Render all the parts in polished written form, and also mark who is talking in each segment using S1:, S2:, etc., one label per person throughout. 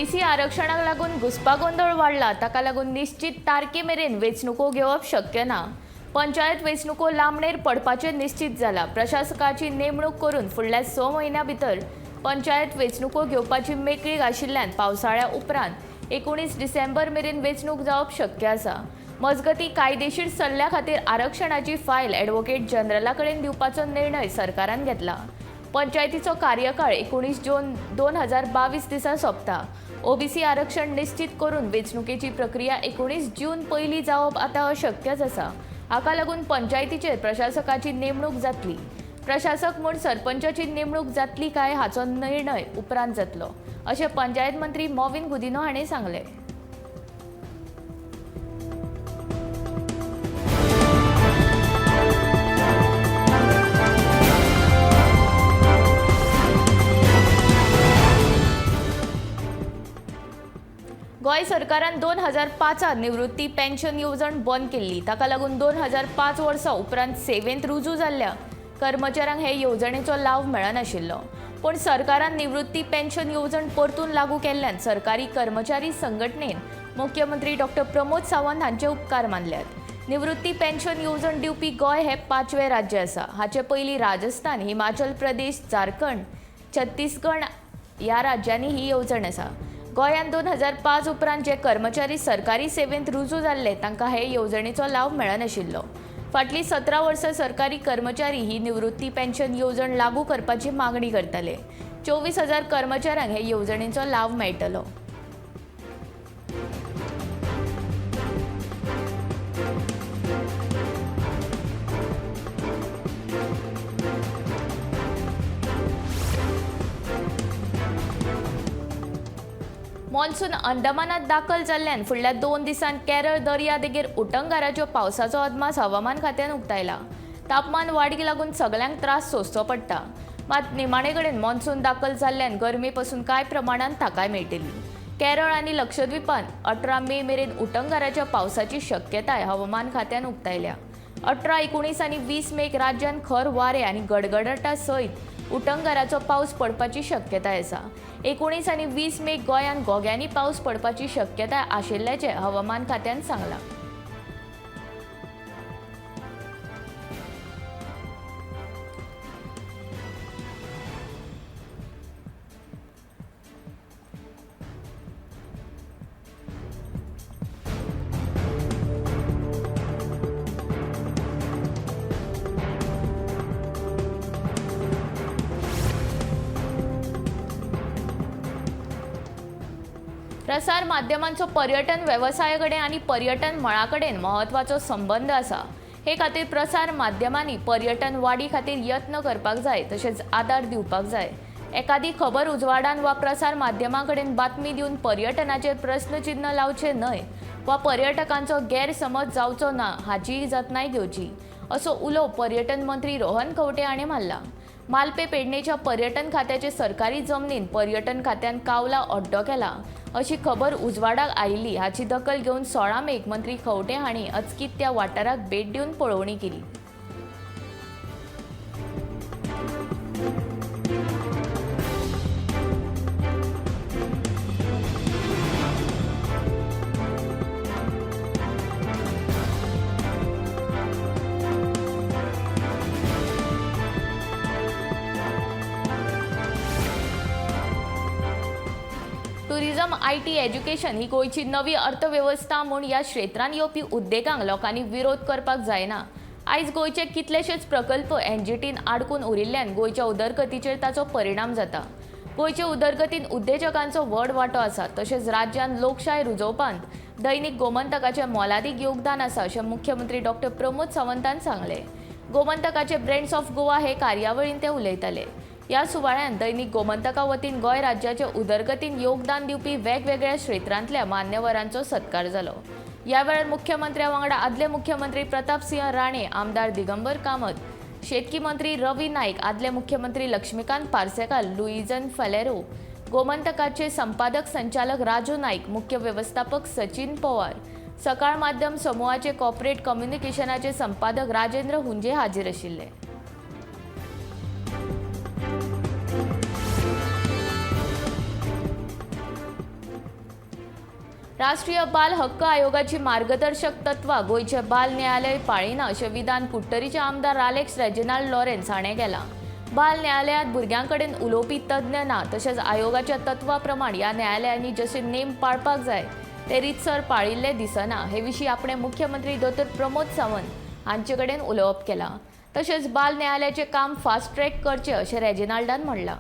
S1: OBC आरक्षणाक लागून घुस्पागोंदळ वाडला. ताका लागून निश्चित तारखे मेरेन वेंचणुको घेवप शक्य ना. पंचायत वेंचणुको लांबणेर पडपाचें निश्चित जाला. प्रशासकाची नेमणूक करून फुडल्या 6 म्हयन्यां भितर पंचायत वेंचणुको घेवपाची मेकळीक आशिल्ल्यान पावसाळ्या उपरांत 19 डिसेंबर मेरेन वेंचणूक जावप शक्य आसा. मजगतीं, कायदेशीर सल्ल्या खातीर आरक्षणाची फायल ॲडव्होकेट जनरला कडेन दिवपाचो निर्णय सरकारान घेतला. पंचायतीचो कार्यकाळ 19 जून 2022 दिसा सोंपता. ओबीसी आरक्षण निश्चित करून वेंचणुकेची प्रक्रिया 19 जून पयलीं जावप आतां अशक्यच आसा. हाका लागून पंचायतीचेर प्रशासकाची नेमणूक जातली. प्रशासक म्हूण सरपंचाची नेमणूक जातली काय हाचो निर्णय उपरांत जातलो, अशें पंचायत मंत्री मॉविन गुदिन्हो हांणी सांगलें. गोंय सरकारान 2005 निवृत्ती पेन्शन येवजण बंद केल्ली. ताका लागून 2005 वर्सा उपरांत सेवेंत रुजू जाल्ल्या कर्मचाऱ्यांक हे येवजणेचो लाव मेळनाशिल्लो. पूण सरकारान निवृत्ती पेन्शन येवजण परतून लागू केल्ल्यान सरकारी कर्मचारी संघटनेन मुख्यमंत्री डॉक्टर प्रमोद सावंत हांचे उपकार मानल्यात. निवृत्ती पेन्शन येवजण दिवपी गोंय हें 5वें राज्य आसा. हाचे पयलीं राजस्थान, हिमाचल प्रदेश, झारखंड, छत्तीसगड ह्या राज्यांनी ही येवजण आसा. गोंयांत 2005 उपरांत जे कर्मचारी सरकारी सेवेंत रुजू जाल्ले तांकां हे येवजणेचो लाव मेळनाशिल्लो. फाटलीं 17 वर्सां सरकारी कर्मचारी ही निवृत्ती पेन्शन येवजण लागू करपाची मागणी करताले. 24,000 कर्मचाऱ्यांक हे येवजणेचो लाव मेळटलो. मॉन्सून अंदमानात दाखल जाल्ल्यान फुडल्या 2 दिसांत केरळ दर्यादेगेर उटंगाराच्यो पावसाचो अदमास हवामान खात्यान उक्तायला. तापमान वाडीक लागून सगल्यांक त्रास सोंसचो पडटा. मात निमाणे कडेन मॉन्सून दाखल जाल्ल्यान गरमे पसून कांय प्रमाणान थाकाय मेळटली. केरळ आनी लक्षद्वीपान 18 मे मेरेन उटंगाराच्या पावसाची शक्यताय हवामान खात्यान उक्तायल्या. 18, 19 आनी 20 मेक राज्यांत खर वारें आनी गडगडाटा सयत उटंगाराचो पावस पडपाची शक्यताय आसा. 19 आनी 20 मेक गोंयांत घोग्यांनी पावस पडपाची शक्यताय आशिल्ल्याचें हवामान खात्यान सांगलां. प्रसार माध्यमांचो पर्यटन वेवसाया कडेन आनी पर्यटन मळा कडेन म्हत्वाचो संबंद आसा. हे खातीर प्रसार माध्यमांनी पर्यटन वाडी खातीर यत्न करपाक जाय, तशेंच आदार दिवपाक जाय. एकादी खबर उजवाडान वा प्रसार माध्यमां कडेन बातमी दिवन पर्यटनाचेर प्रस्नचिन्न लावचें न्हय वा पर्यटकांचो गैरसमज जावचो ना हाचीय जतनाय घेवची, असो उलो पर्यटन मंत्री रोहन खंवटे हांणी मारला. मालपे पेडणेच्या पर्यटन खात्याचे सरकारी जमनीन पर्यटन खात्यान कावला अड्डो केला अशी खबर उजवाडाक आयिल्ली. हाची दखल घेवन 16 मेक मंत्री खंवटे हांणी अचकीत त्या वाठाराक भेट दिवन पळोवणी केली. टुरिझम, IT, education ही गोंयची नवी अर्थवेवस्था म्हूण ह्या क्षेत्रांत येवपी उद्देगांक लोकांनी विरोध करपाक जायना. आयज गोंयचे कितलेशेच प्रकल्प एनजीटीन आडकून उरिल्ल्यान गोंयच्या उदरगतीचेर ताचो परिणाम जाता. गोंयचे उदरगतीन उद्देजकांचो व्हड वांटो आसा. तशेंच राज्यांत लोकशाय रुजोवपांत दैनिक गोमंतकाचें मोलादीक योगदान आसा, अशें मुख्यमंत्री डॉक्टर प्रमोद सावंतान सांगलें. गोमंतकाचे ब्रँड्स ऑफ गोवा हे कार्यावळींत ते उलयताले. ह्या सुवाळ्यांत दैनिक गोमंतका वतीन गोंय राज्याचे उदरगतीन योगदान दिवपी वेगवेगळ्या क्षेत्रांतल्या मान्यवरांचो सत्कार जालो. ह्या वेळार मुख्यमंत्र्या वांगडा आदले मुख्यमंत्री प्रतापसिंह राणे, आमदार दिगंबर कामत, शेतकी मंत्री रवी नायक, आदले मुख्यमंत्री लक्ष्मीकांत पार्सेकार, लुईजन फलेरो, गोमंतकाचे संपादक संचालक राजू नायक, मुख्य वेवस्थापक सचिन पवार, सकाळ माध्यम समूहाचे कॉर्पोरेट कम्युनिकेशनाचे संपादक राजेंद्र हुंजे हाजीर आशिल्ले. राष्ट्रीय बाल हक्क आयोगाची मार्गदर्शक तत्वां गोंयचे बाल न्यायालय पाळिना अशें विधान कुडटरीचे आमदार आलेक्स रेजिनाल्ड लॉरेन्स हाणें केलां। बाल न्यायालयांत भुरग्यां कडेन उलोवपी तज्ञ ना, तशेंच आयोगाच्या तत्वा प्रमाण ह्या न्यायालयांनी जशे नेम पाळपाक जाय ते रितसर पाळिल्ले दिसना। हे विशीं आपणें मुख्यमंत्री दोतोर प्रमोद सावंत हांचे कडेन उलोवप केलां। तशेंच बाल न्यायालयाचें काम फास्ट ट्रॅक करचें अशें रेजिनाल्डान म्हणलां।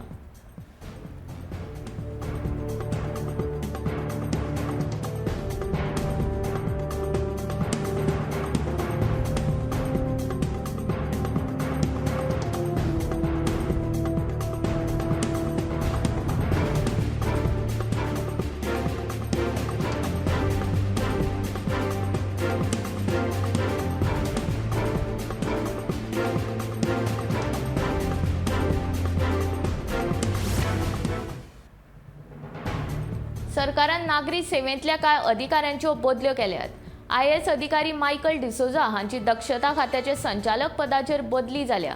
S1: सरकारान नागरी सेवेंतल्या कांय अधिकाऱ्यांच्यो बदल्यो केल्यात। IAS अधिकारी मायकल डिसोजा हांची दक्षता खात्याचे संचालक पदाचेर बदली जाल्या।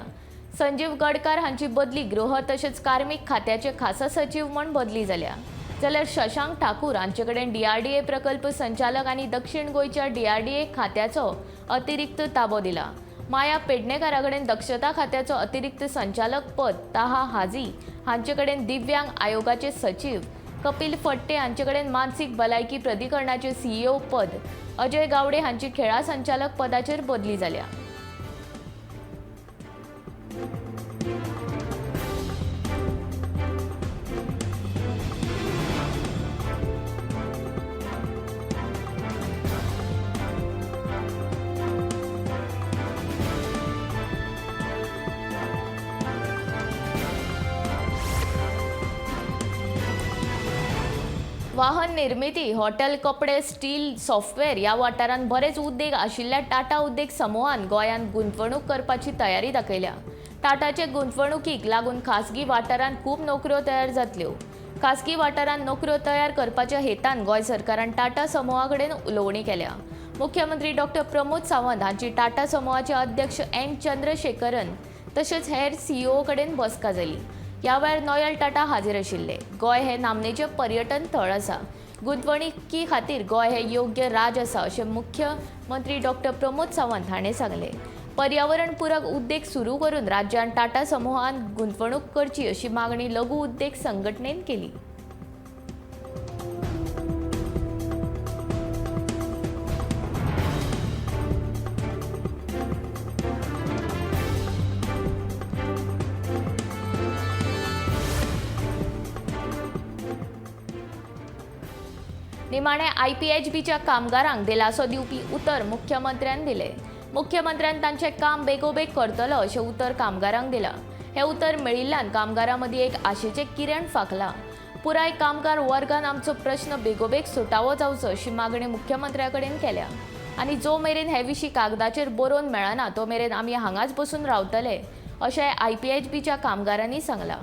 S1: संजीव गडकार हांची बदली गृह तशेंच कार्मीक खात्याचे खासा सचीव म्हूण बदली जाल्या। जाल्यार शशांक ठाकूर हांचे कडेन DRDA प्रकल्प संचालक आनी दक्षिण गोंयच्या DRDA खात्याचो अतिरिक्त ताबो दिला। माया पेडणेकारा कडेन दक्षता खात्याचो अतिरिक्त संचालक पद, ताहा हाजी हांचे कडेन दिव्यांग आयोगाचे सचीव, कपिल फट्टे हांचे कडेन मानसीक भलायकी प्राधिकरणाचे CEO पद, अजय गावडे हांची खेळा संचालक पदाचेर बदली जाल्या। वाहन निर्मिती, हॉटेल, कपडे, स्टील, सॉफ्टवेअर ह्या वाठारांत बरेच उद्देग आशिल्ल्या टाटा उद्देग समूहान गोंयांत गुंतवणूक करपाची तयारी दाखयल्या। टाटाचे गुंतवणुकीक लागून खासगी वाठारांत खूब नोकऱ्यो तयार जातल्यो। खासगी वाठारांत नोकऱ्यो तयार करपाच्या हेतान गोंय सरकारान टाटा समूहा कडेन उलोवणी केल्या। मुख्यमंत्री डॉक्टर प्रमोद सावंत हांची टाटा समूहाचे अध्यक्ष एन चंद्रशेखरन तशेंच हेर CEO कडेन बसका जाली। ह्या वेळार नोयल टाटा हाजीर आशिल्ले। गोंय हे नामनेचें पर्यटन थळ आसा, गुंतवणुकी खातीर गोंय हे योग्य राज आसा अशें मुख्यमंत्री डॉक्टर प्रमोद सावंत हाणें सांगलें। पर्यावरणपूरक उद्देग सुरू करून राज्यान टाटा समूहान गुंतवणूक करची अशी मागणी लघु उद्देग संघटनेन केली। निमाणे IPHBच्या कामगारांक दिलासो दिवपी उतर मुख्यमंत्र्यान दिले। मुख्यमंत्र्यान तांचें काम बेगोबेग करतलो अशें उतर कामगारांक दिलां। हें उतर मेळिल्ल्यान कामगारां मदीं एक आशेचें किरण फांकलां। पुराय कामगार वर्गान आमचो प्रश्न बेगोबेग सुटावो जावचो अशी मागणी मुख्यमंत्र्या कडेन केल्या आनी जो मेरेन हे विशीं कागदाचेर बरोवन मेळना तो मेरेन आमी हांगाच बसून रावतले अशें IPHBच्या कामगारांनी सांगलां।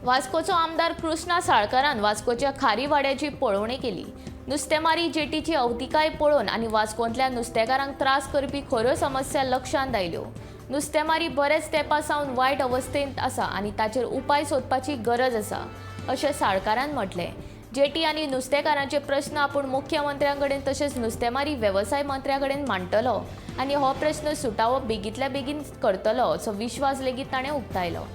S1: वास्कोचो आमदार कृष्णा साळकारान वास्कोच्या खारीवाड्याची पळोवणी केली। नुस्तेमारी जेटीची अवतिकाय पळोवन आनी वास्कोंतल्या नुस्तेकारांक त्रास करपी खऱ्यो समस्या लक्षांत आयल्यो। नुस्तेमारी बरेच तेंपा सावन वायट अवस्थेंत आसा आनी ताचेर उपाय सोदपाची गरज आसा अशें साळकारान म्हटलें। जेटी आनी नुस्तेकारांचे प्रश्न आपूण मुख्यमंत्र्यां कडेन तशेंच नुस्तेमारी वेवसाय मंत्र्या कडेन मांडटलो आनी हो प्रश्न सुटावो बेगींतल्या बेगीन करतलो असो विश्वास लेगीत ताणें उक्तायलो।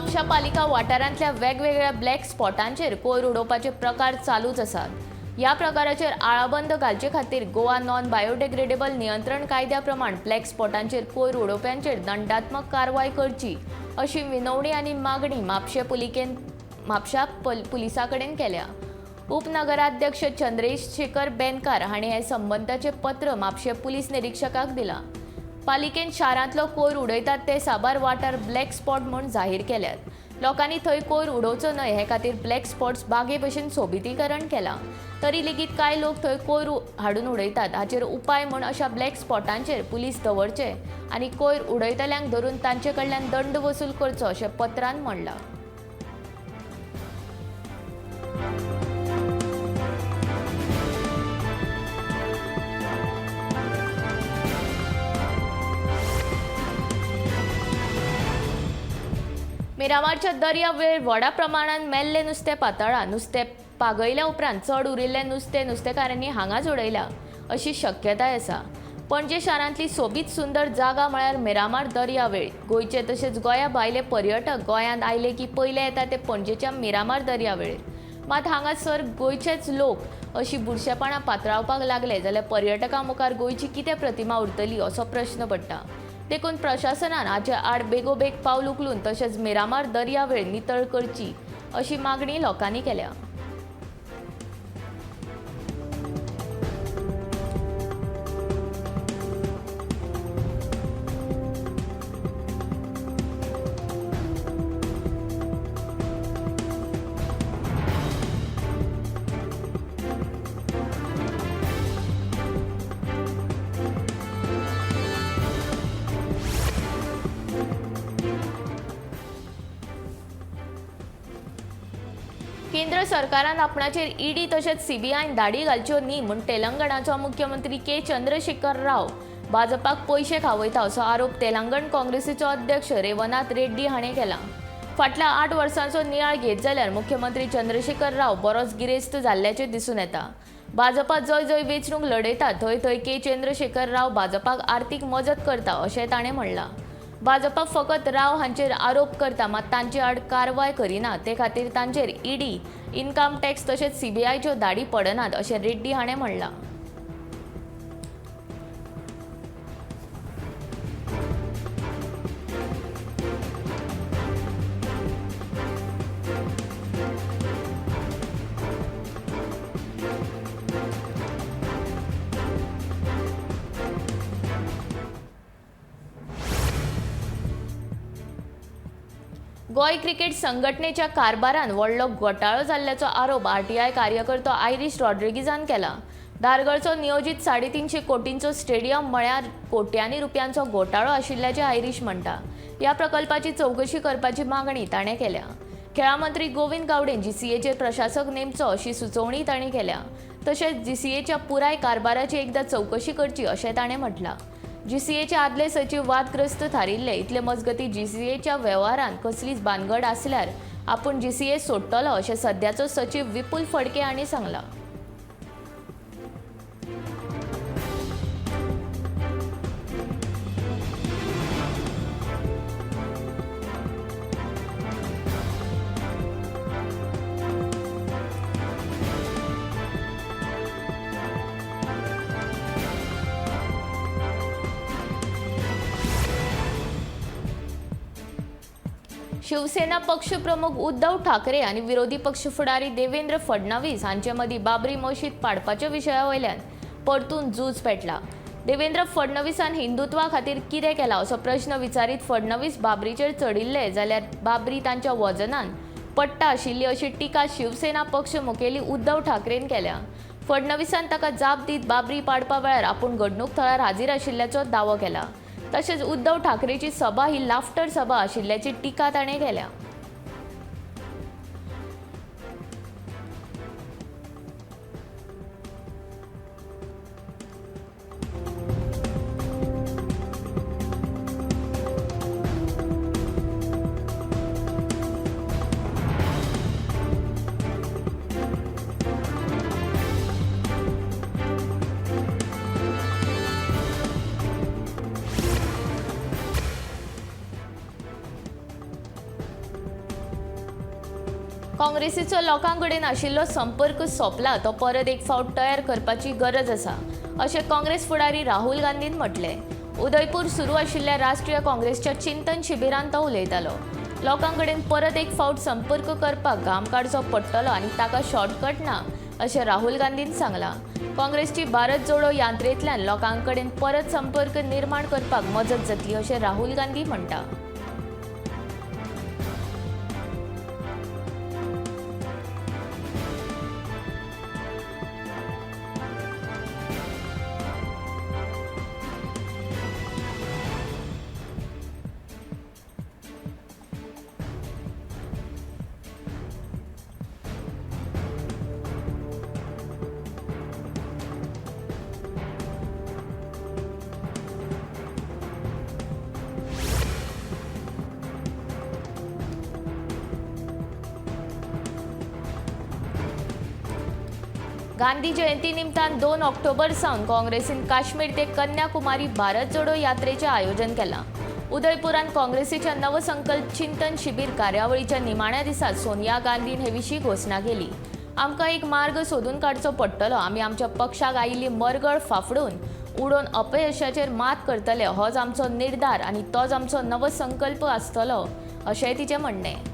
S1: म्हापशा पालिका वाठारांतल्या वेगवेगळ्या ब्लॅक स्पॉटांचेर कोयर उडोवपाचे प्रकार चालूच आसात. ह्या प्रकाराचेर आळाबंद घालचे खातीर गोवा नॉन बायोडेग्रेडेबल नियंत्रण कायद्या प्रमाण ब्लॅक स्पॉटांचेर कोयर उडोवप्यांचेर दंडात्मक कारवाय करची अशी विनवणी आनी मागणी म्हापशा पुलिसां कडेन केल्या. उपनगराध्यक्ष चंद्रशेखर बेनकार हांणी हे संबंदाचें पत्र म्हापशें पुलीस निरिक्षकाक दिलां. पालिकेन शारांतलो कोयर उडयतात ते साबार वाठार ब्लॅक स्पॉट म्हूण जाहीर केल्यात. लोकांनी थंय कोयर उडोवचो न्हय हे खातीर ब्लॅक स्पॉट्स बागे भशेन सोबितीकरण केलां. तरी लेगीत कांय लोक थंय कोयर हाडून उडयतात. हाचेर उपाय म्हूण अशा ब्लॅक स्पॉटांचेर पुलीस दवरचे आनी कोयर उडयतल्यांक धरून तांचे कडल्यान दंड वसूल करचो अशें पत्रान म्हणलां. मिरामारच्या दर्या वेळ व्हडा प्रमाणान मेल्लें नुस्तें पातळ्ळां. नुस्तें पागयल्या उपरांत चड उरिल्लें नुस्तें नुस्तेकारांनी हांगाच उडयलां अशी शक्यताय आसा. पणजे शारांतली सोबीत सुंदर जागा म्हळ्यार मिरामार दर्या वेळ. गोंयचे तशेंच गोंया भायले पर्यटक गोंयांत आयले की पयले येता ते पणजेच्या मिरामार दर्या वेळेर. मात हांगासर गोंयचेच लोक अशी बुरशेपणां पातळावपाक लागले जाल्यार पर्यटकां मुखार गोंयची कितें प्रतिमा उरतली असो प्रश्न पडटा. देखून प्रशासनान हाचे आड बेगोबेग पावल उखलून तशेंच मिरामार दर्यावेळ नितळ करची अशी मागणी लोकांनी केल्या. केंद्र सरकारान आपणाचेर ईडी तशेंच सीबीआयन धाडी घालच्यो न्ही म्हूण तेलंगणाचो मुख्यमंत्री के चंद्रशेखर राव भाजपाक पयशे खावयता असो आरोप तेलंगण काँग्रेसीचो अध्यक्ष रेवनाथ रेड्डी हाणें केला. फाटल्या 8 वर्सांचो नियाळ घेत जाल्यार मुख्यमंत्री चंद्रशेखर राव बरोच गिरेस्त जाल्ल्याचें दिसून येता. भाजपा जंय जंय वेंचणूक लढयता थंय थंय के चंद्रशेखर राव भाजपाक आर्थीक मजत करता अशें ताणें म्हणलां. भाजपा फकत राव हांचेर आरोप करता मात तांचे आड कारवाय करिना, ते खातीर तांचेर ईडी, इन्कम टॅक्स तशेंच सीबीआयच्यो धाडी पडनात अशें रेड्डी हाणें म्हणलां. गोंय क्रिकेट संघटनेच्या कारभारान व्हडलो घोटाळो जाल्ल्याचो आरोप आरटीआय कार्यकर्तो आयरीश रॉड्रिगीजान केला. धारगळचो नियोजीत 350 कोटींचो स्टेडियम म्हळ्यार कोट्यांनी रुपयांचो घोटाळो आशिल्ल्याचें आयरीश म्हणटा. ह्या प्रकल्पाची चवकशी करपाची मागणी ताणें केल्या. खेळां मंत्री गोविंद गावडेन जीसीएचेर प्रशासक नेमचो अशी सुचोवणी ताणें केल्या. तशेंच जीसीएच्या पुराय कारभाराची एकदां चवकशी करची अशें ताणें म्हटलां. जीसीएचे आदले सचीव वादग्रस्त थारिल्ले. इतले मजगती जीसीएच्या वेव्हारांत कसलीच भानगड आसल्यार आपूण जीसीए सोडटलो अशें सद्याचो सचीव विपुल फडके हांणी सांगलां. शिवसेना पक्ष प्रमुख उद्धव ठाकरे आनी विरोधी पक्ष फुडारी देवेंद्र फडणवीस हांचे मदीं बाबरी मशीद पाडपाच्या विशया वयल्यान परतून झूज पेटला. देवेंद्र फडणवीसान हिंदुत्वा खातीर कितें केलां असो प्रश्न विचारीत फडणवीस बाबरीचेर चडिल्ले जाल्यार बाबरी तांच्या वजनान पडटा आशिल्ली अशी टिका शिवसेना पक्ष मुखेली उद्धव ठाकरेन केल्या. फडणवीसान ताका जाप दीत बाबरी पाडपा वेळार आपूण घडणूक थळार हाजीर आशिल्ल्याचो दावो केला. तशेंच उद्धव ठाकरेची सभा ही लाफ्टर सभा आशिल्ल्याची टिका ताणें केल्या. काँग्रेसीचो लोकां कडेन आशिल्लो संपर्क सोंपला, तो परत एक फावट तयार करपाची गरज आसा अशें काँग्रेस फुडारी राहुल गांधीन म्हटलें। उदयपूर सुरू आशिल्ल्या राष्ट्रीय काँग्रेसच्या चिंतन शिबिरांत तो उलयतालो। लोकां कडेन परत एक फावट संपर्क करपाक घाम काडचो पडटलो आनी ताका शॉर्टकट ना अशें राहुल गांधीन सांगलां। काँग्रेसची भारत जोडो यात्रेंतल्यान लोकां कडेन परत संपर्क निर्माण करपाक मजत जातली अशें राहुल गांधी म्हणटा। गांधी जयंती निमतान 2 ऑक्टोबर सावन काँग्रेसीन काश्मीर ते कन्याकुमारी भारत जोडो यात्रेचें आयोजन केलां। उदयपुरांत काँग्रेसीच्या नवसंकल्प चिंतन शिबीर कार्यावळीच्या निमाण्या दिसा सोनिया गांधीन हे विशीं घोशणा केली। आमकां एक मार्ग सोदून काडचो पडटलो, आमी आमच्या पक्षाक आयिल्ली मरगळ फाफडून उडोवन अपयशाचेर मात करतले, होच आमचो निर्धार आनी तोच आमचो नवसंकल्प आसतलो अशेंय तिचें म्हणणें।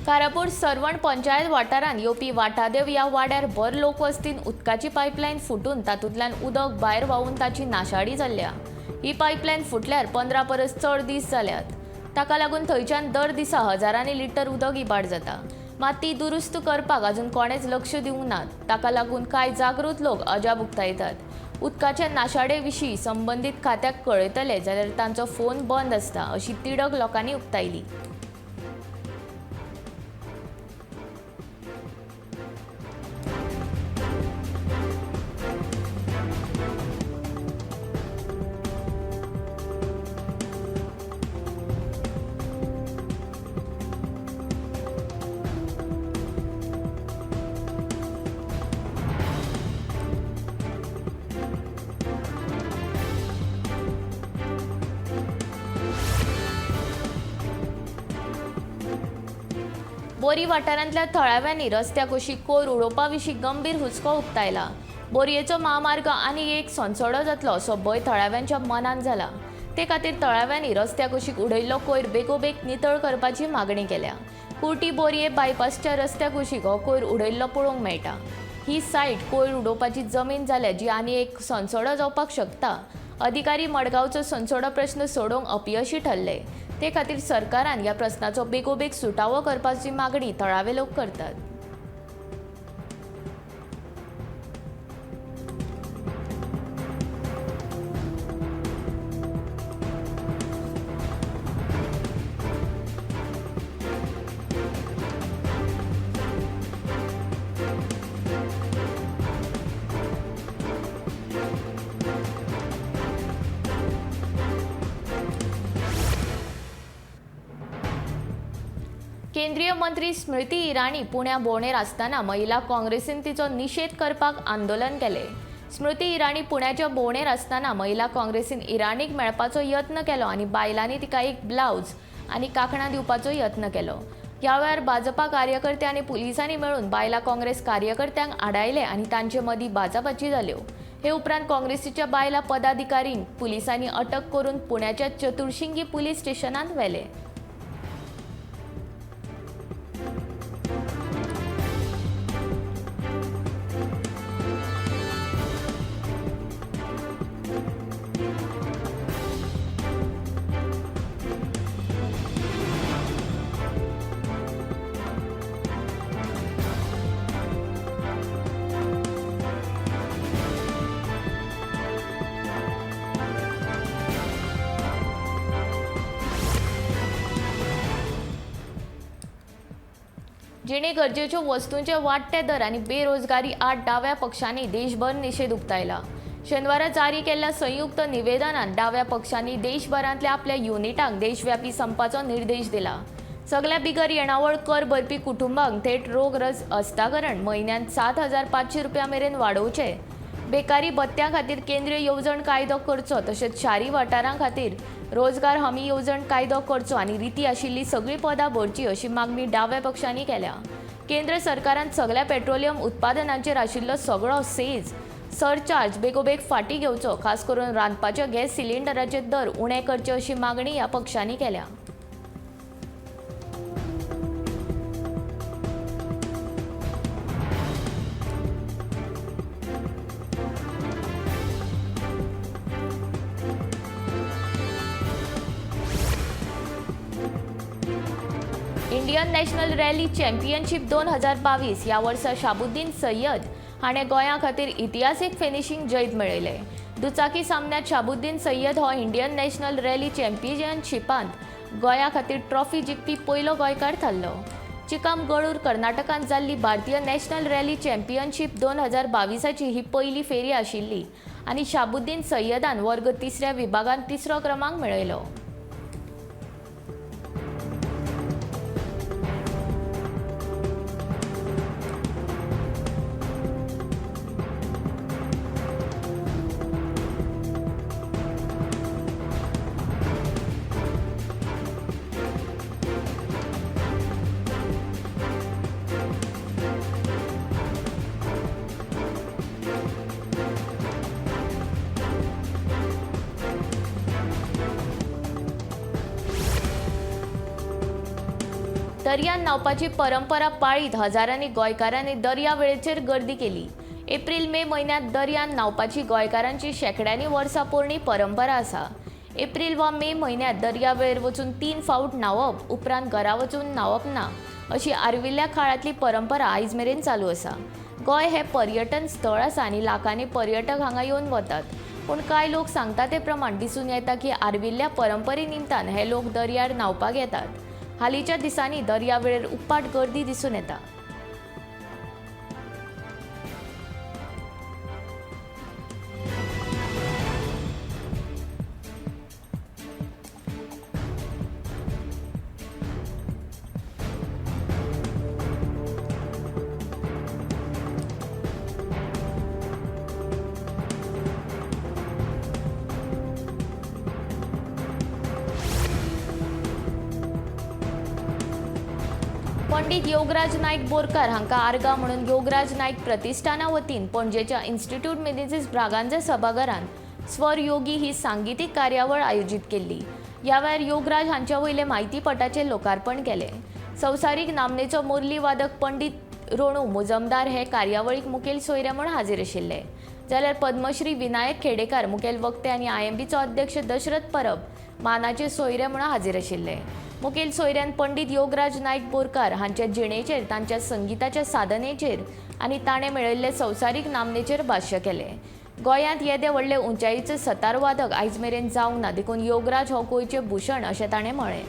S1: कारापूर सर्वण पंचायत वाठारांत येवपी वाटादेव ह्या वाड्यार भर लोकवस्तीन उदकाची पायपलायन फुटून तातूंतल्यान उदक भायर व्हांवून ताची नाशाडी जाल्या। ही पायपलायन फुटल्यार 15 परस चड दीस जाल्यात। ताका लागून थंयच्यान दर दिसा हजारांनी लिटर उदक इबाड जाता। मात ती दुरुस्त करपाक अजून कोणेच लक्ष दिवंक ना। ताका लागून कांय जागृत लोक अजाप उक्तायतात। उदकाच्या नाशाडे विशीं संबंदीत खात्याक कळयतले जाल्यार तांचो फोन बंद आसता अशी तिडक लोकांनी उक्तायली। बोरी वाठारांतल्या थळाव्यांनी रस्त्या कुशीक कोयर उडोवपा विशीं गंभीर हुस्को उक्तायला। बोरयेचो महामार्ग आनी एक सोनसोडो जातलो असो भंय थळाव्यांच्या मनांत जाला। ते खातीर थळाव्यांनी रस्त्या कुशीक उडयल्लो कोयर बेगोबेग नितळ करपाची मागणी केल्या। कुर्टी बोरये बायपासच्या रस्त्या कुशीक हो कोयर उडयल्लो पळोवंक मेळटा। ही सायट कोयर उडोवपाची जमीन जाल्या जी आनी एक सोनसोडो जावपाक शकता। अधिकारी मडगांवचो सोनसोडो प्रश्न सोडोवंक अपयशी ठरले। ते खातीर सरकारान ह्या प्रश्नाचो बेगोबेग सुटावो करपाची मागणी थळावे लोक करतात। केंद्रीय मंत्री स्मृती इराणी पुण्या भोंवडेर आसतना महिला काँग्रेसीन तिचो निशेध करपाक आंदोलन केलें। स्मृती इराणी पुण्याच्या भोंवडेर आसतना महिला काँग्रेसीन इराणीक मेळपाचो यत्न केलो आनी बायलांनी तिका एक ब्लावज आनी कांकणां दिवपाचो यत्न केलो। ह्या वेळार भाजपा कार्यकर्ते आनी पुलिसांनी मेळून बायला काँग्रेस कार्यकर्त्यांक आडायले आनी तांचे मदीं बाचाबाची जाल्यो। हे उपरांत काँग्रेसीच्या बायला पदाधिकारींक पुलिसांनी अटक करून पुण्याच्या चतुरशिंगी पुलीस स्टेशनांत व्हेले। जिणे गरजेच्यो वस्तूंचे वाडटे दर आनी बेरोजगारी आड डाव्या पक्षांनी देशभर निशेध उक्तायला. शेनवारा जारी केल्ल्या संयुक्त निवेदनात डाव्या पक्षांनी देशभरांतल्या आपल्या युनिटांक देशव्यापी संपाचो निर्देश दिला. सगल्या बिगर येणावळ कर भरपी कुटुंबांक थेट रोख रस हस्तांतरण म्हयन्यांत 7,500 रुपया मेरेन वाडोवचे, बेकारी भत्त्या खातीर केंद्रीय येवजण कायदो करचो, तशेंच शारी वाठारां खातीर रोजगार हमी येवजण कायदो करचो आनी रिती आशिल्ली सगळीं पदां भरची अशी मागणी डाव्या पक्षांनी केल्या. केंद्र सरकारान सगल्या पेट्रोलियम उत्पादनांचेर आशिल्लो सगळो सेज सरचार्ज बेगोबेग फाटीं घेवचो, खास करून रांदपाच्या गॅस सिलिंडराचे दर उणे करचे अशी मागणी ह्या पक्षांनी केल्या. इंडियन नॅशनल रॅली चॅम्पियनशीप 2022 ह्या वर्सा शाबुद्दीन सय्यद हाणें गोंया खातीर इतिहासीक फिनिशींग जैत मेळयलें. दुचाकी सामन्यांत शाबुद्दीन सय्यद हो इंडियन नॅशनल रॅली चॅम्पियनशिपांत गोंया खातीर ट्रॉफी जिखपी पयलो गोंयकार थारलो. चिकमगळूर कर्नाटकांत जाल्ली भारतीय नॅशनल रॅली चॅम्पियनशीप 2022ची ही पयली फेरी आशिल्ली आनी शाबुद्दीन सय्यदान वर्ग तिसऱ्या विभागांत तिसरो क्रमांक मेळयलो. दर्यान न्हांवपाची परंपरा पाळीत हजारांनी गोंयकारांनी दर्या वेळेचेर गर्दी केली. एप्रील मे म्हयन्यांत दर्यान न्हांवपाची गोंयकारांची शेंकड्यांनी वर्सां पोरणी परंपरा आसा. एप्रील वा मे म्हयन्यांत दर्या वेळेर वचून 3 फावट न्हांवप, उपरांत घरा वचून न्हांवप ना अशी आर्विल्ल्या काळांतली परंपरा आयज मेरेन चालू आसा. गोंय हें पर्यटन स्थळ आसा आनी लाखांनी पर्यटक हांगा येवन वतात. पूण कांय लोक सांगता ते प्रमाण दिसून येता की आर्विल्ल्या परंपरे निमतान हे लोक दर्यार न्हांवपाक येतात. हालींच्या दिसांनी दर्या वेळेर उपाट गर्दी दिसून येता. पंडित योगराज नाईक बोरकार हांकां आर्गां म्हणून योगराज नाईक प्रतिष्ठाना वतीन पणजेच्या इन्स्टिट्यूट मिनेझीस ब्रागांझा सभाघरांत स्वर योगी ही सांगितीक कार्यावळ आयोजीत केल्ली. ह्या वेळार योगराज हांच्या वयले म्हायतीपटाचें लोकार्पण केलें. संवसारीक नामनेचो मुरली वादक पंडित रोणू मुजमदार हे कार्यावळीक मुखेल सोयरे म्हूण हाजीर आशिल्ले. जाल्यार पद्मश्री विनायक खेडेकार मुखेल वक्ते आनी आयएमबीचो अध्यक्ष दशरथ परब मानाचे सोयरे म्हूण हाजीर आशिल्ले. मुखेल सोयऱ्यान पंडित योगराज नाईक बोरकार हांच्या जिणेचेर, तांच्या संगिताच्या साधनेचेर आनी ताणें मेळयल्ले संवसारीक नामनेचेर भाश्य केलें. गोंयांत येदे व्हडले उंचायेचे सतार वादक आयज मेरेन जावंक ना, देखून योगराज हो गोंयचें भूषण अशें ताणें म्हळें.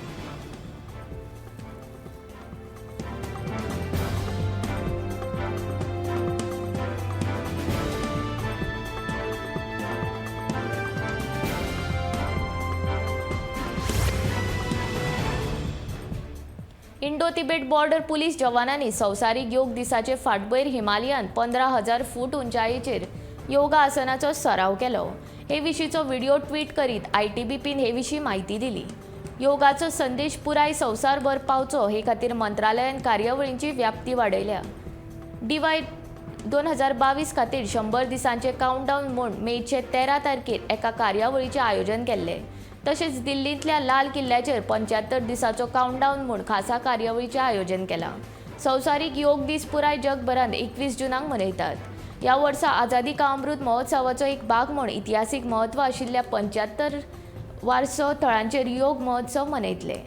S1: इंडो तिबेट बॉर्डर पुलीस जवानांनी संवसारीक योग दिसाचे फाटभुंयेर हिमालयांत 15,000 फूट उंचायेचेर योगा आसनाचो सराव केलो. हे विशींचो व्हिडिओ ट्वीट करीत आयटीबीपीन हे विशीं म्हायती दिली. योगाचो संदेश पुराय संवसारभर पावचो हे खातीर मंत्रालयान कार्यावळींची व्याप्ती वाडयल्या. डीवाय 2022 खातीर 100 दिसांचे काउंटडावन म्हूण मेचे 13 तारखेर एका कार्यावळीचें आयोजन केल्लें. तशेंच दिल्लींतल्या लाल किल्ल्याचेर 75 दिसाचो काउंटडावन म्हूण खासा कार्यावळीचें आयोजन केलां. संवसारीक योग दीस पुराय जगभरांत 21 जूनाक मनयतात. ह्या वर्सा आझादी का अमृत महोत्सवाचो एक भाग म्हूण इतिहासीक म्हत्व आशिल्ल्या 75 वारसो थळांचेर योग महोत्सव मनयतले.